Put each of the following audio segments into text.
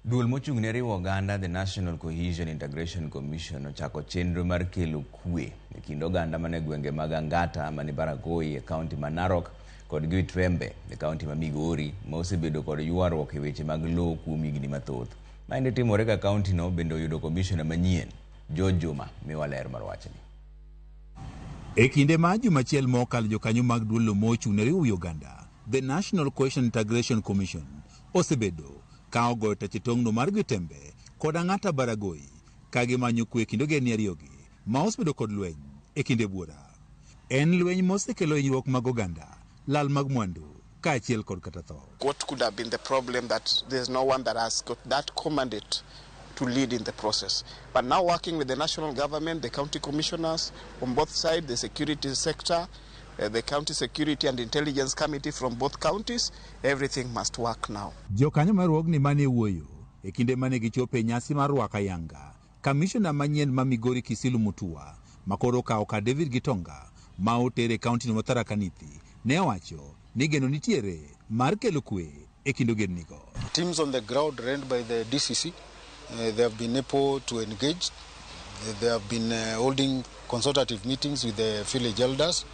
Duol mochung' ne riwo oganda The National Cohesion Integration Commission ochako chenro mar kelo kwe e kind oganda mane gwenge mag Angata mani Baragoi e kaunti ma Narok kod Gitwembe e kaunti ma Migori ma osebedo kod ywaruok e weche mag lowo kuom higni mathoth. Maendi timore ka kaunti no bende oyudo komishona manyien. George Juma miwa ler mar wachni. E kinde ma juma achiel mokalo jokanyo mag duolno mochung' ne riwo wi oganda, The National Cohesion Integration Commission, osebedo ka ogoyo tach e tong'no mar Gwitembe kod Ang'ata Baragoi ka gimanyo kwe e kind ogendni ariyogi ma osebedo kod lweny e kinde buora. En lweny mosekelo hinyruok mag oganda, lal mag mwandu kaachiel kod kata tho. What could have been the problem that there's no one that has got that mandate to lead in the process. But now working with the national government, the county commissioners on both sides, the security sector, the county security and intelligence committee from both counties, everything must work now. Jokanyo mar riwruogni mane wuoyo e kinde mane gichopo e nyasi mar rwako ayanga kamishona manyien ma Migori Kisilu Mutua makoro okawo kar David Gitonga ma oter e kauntino ma Tharaka Nithi ne owacho ni geno nitiere mar kelo kwe e kind ogendnigo. Teams on the ground run by the DCC, they have been able to engage. They have been holding consultative meetings with the village elders,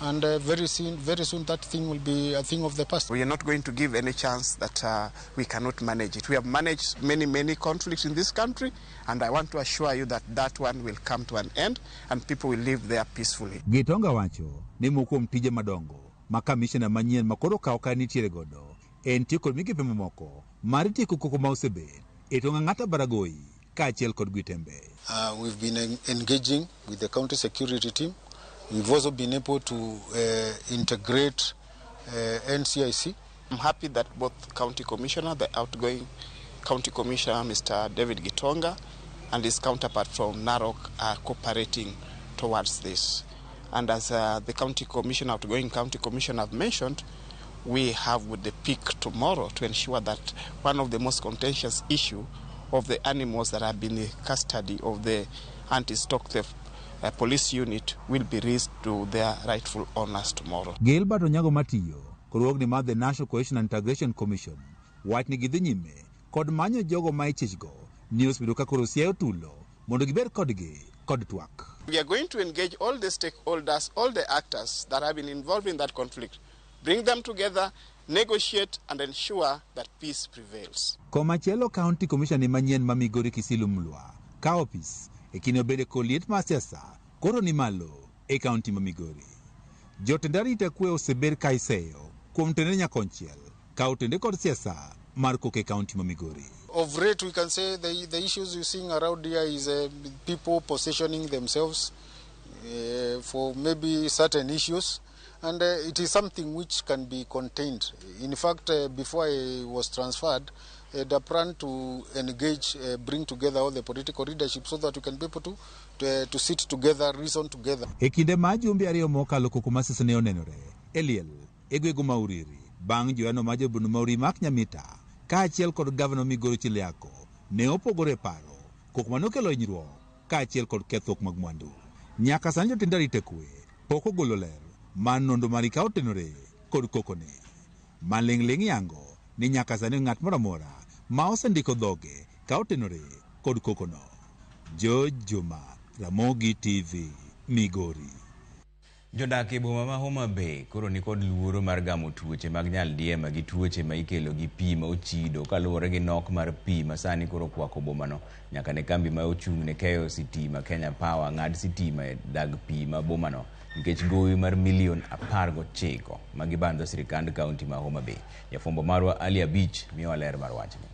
and very soon that thing will be a thing of the past. We are not going to give any chance that we cannot manage it. We have managed many, many conflicts in this country, and I want to assure you that that one will come to an end and people will live there peacefully. Gitonga wacho ni moko kuom tije madongo ma kamishona manyien ma koro okawo ka nitiere godo en tiyo kod migepe mamoko mar tieko koko ma osebet e tong' Ang'ata Baragoi kaachiel kod Gwitembe. We've been engaging with the county security team. We've also been able to integrate NCIC. I'm happy that both county commissioner, the outgoing county commissioner, Mr. David Gitonga, and his counterpart from Narok are cooperating towards this. And as the county commissioner, outgoing county commissioner have mentioned, we have with the peak tomorrow to ensure that one of the most contentious issue of the animals that have been in custody of the anti-stock theft police unit will be released to their rightful owners tomorrow. Gilbert Onyango matiyo kod riwruogni mar The National Cohesion and Integration Commission wach ni gidhi nyime kod manyo jogo ma ichichgo ni osebedo ka koro siayo tulo mondo gibed kodgi kod twak. We are going to engage all the stakeholders, all the actors that have been involved in that conflict, bring them together, negotiate and ensure that peace prevails. Komachielo County Commissioner manyien ma Migori Kisilu Mulwa kawo ofis e kinde bende kod liet mar siasa koro ni malo e kaunti ma Migori. Jotend arita kwe osebed ka iseyo kuom tende nyakonchiel ka otende kod siasa mar koko e kaunti ma Migori. Of late, we can say the issues you're seeing around here is people positioning themselves for maybe certain issues, and it is something which can be contained. In fact, before I was transferred, the plan to engage, bring together all the political leadership so that we can be able to sit together, reason together. E kinde ma jumbe ariyo mokalo koko ma siasa ne onenore e liel e gwego ma Uriri bang' joyano ma jobundu ma Uriri Mark Nyamita kaachiel kod gavana Migori Chiliako ne opogore e paro koko manokelo hinyruok kaachiel kod kethruok mag mwandu. Nyaka sani jotend arita kwe pok ogolo ler mar nonro margi ka otenore kod koko ni. Maling'ling' yango ni nyaka sani ng'at moro amora ma osendiko dhoge ka otenore kod kokono. George Juma, Ramogi TV, Migori. Jodak e boma ma Homa Bay koro nikod luoro mar gamo tuoche mag nyaldiema gi tuoche ma ikelo gi pi ma ochido kaluwore gi nok mar pi ma sani koro okwako bomano nyaka ne kambi ma ochung' ne keyo sitima Kenya Power ng'ad sitima e dag pi ma bomano nikech gowi mar milion 19 ma gibandho sirikand kaunti ma Homa Bay. Jafwambo marwa Ali Abich miyowa ler mar wachni.